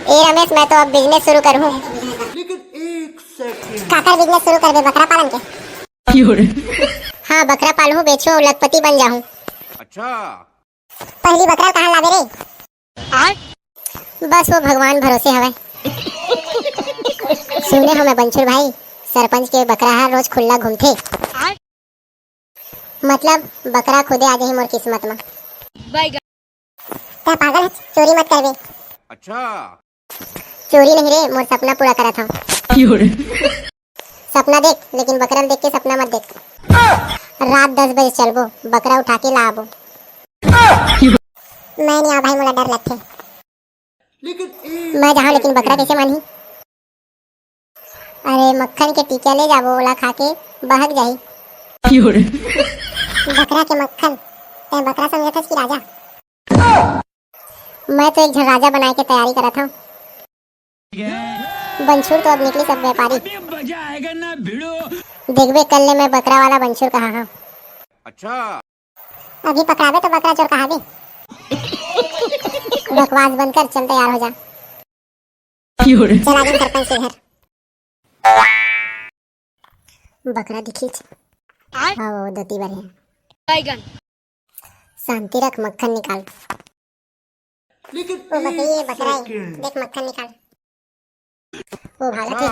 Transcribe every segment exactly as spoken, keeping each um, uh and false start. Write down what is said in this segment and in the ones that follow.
ए रमेश, मैं तो अब बिजनेस शुरू करूँ। काकर बिजनेस शुरू करबे, बकरा पालन के? हाँ, बकरा पालहूँ, बेचहूँ, लखपति बन जाहूँ। अच्छा। पहली बकरा कहाँ लाबे रे? बस वो भगवान भरोसे हवय। सुने हो मैं बंछुर भाई, सरपंच के बकरा हर रोज खुल्ला घूमथे। मतलब बकरा खुदे आ जाही मोर किस्मत म। तै पागल है, चोरी मत करबे। अच्छा। चोरी नहीं रे, मोर सपना पूरा करत हूँ। सपना देख, लेकिन बकरा ल देख के सपना मत देख। रात दस बजे चलबो, बकरा उठा के ला आबो। मैं नहीं आ भाई, मोला डर लगथे। मैं जाहूँ, लेकिन बकरा कैसे मानही? अरे मक्खन के टीका ले जाबो, ओला खा के बहक जाही। बकरा के मक्खन, तै बकरा समझथस कि राजा? मैं तो एक झन राजा बनाए के तैयारी करत हूँ। बंछुर तो अब निकली सब व्यापारी। देखबे कल ले मैं बकरा वाला बंछुर कहाँ हूँ। अच्छा। अभी पकड़ाबे तो बकरा चोर कहाबे। बकवास बंद कर, चल तैयार हो जा। चला गए सरपंच के घर। बकरा दिखीच। हाँ, वो दती बर है। शांति रख, मक्खन निकाल। ओ बकरी, ये बकरा है। देख मक्खन निकाल। वो भागत है।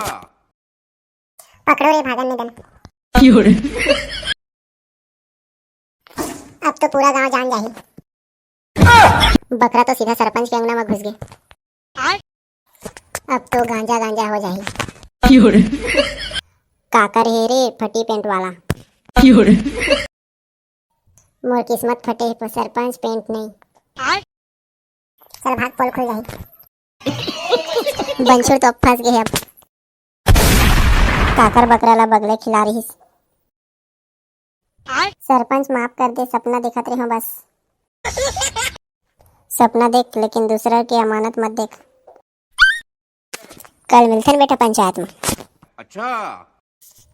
पकड़ो रे, भागन नहीं देना। अब तो पूरा गांव जान जाही। बकरा तो सीधा सरपंच के अंगना में घुस गए। अब तो गांजा गांजा हो जाही। काकर हे रे फटी पेंट वाला? मोर किस्मत फटे हे, सरपंच पेंट नहीं। चल भाग, पोल खुल जाही। बंछुर तो फंस गए अब। काकर बकरा ला बगले खिला रहीस। सरपंच माफ कर दे, सपना देखत रहो बस। सपना देख, लेकिन दूसरा के अमानत मत देख। कल मिलथन बेटा पंचायत में। अच्छा।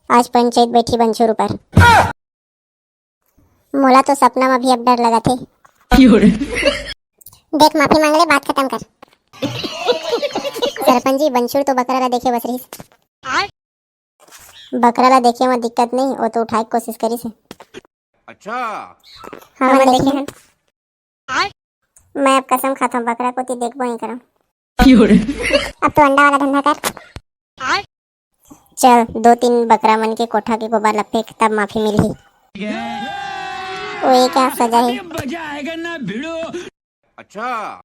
आज पंचायत बैठी बंछुर ऊपर। मोला तो सपना में भी अब डर लगत हे। देख, माफी मांग ले, बात खत्म कर। सरपंच जी, बंछुर तो बकरा ला देखे बस रहीस। बकरा ला देखे में दिक्कत नहीं, वो तो उठाए के कोशिश करिस हे। अच्छा। हमन देखे हन। मैं अब कसम खाता हूँ, बकरा कोती देखबो नहीं करम। अब तो अंडा वाला धंधा कर। चल, दो तीन बकरा मन के कोठा के गोबर ला फेंक, तब माफी मिलही। वो ये क्या सजा है? अच्छा।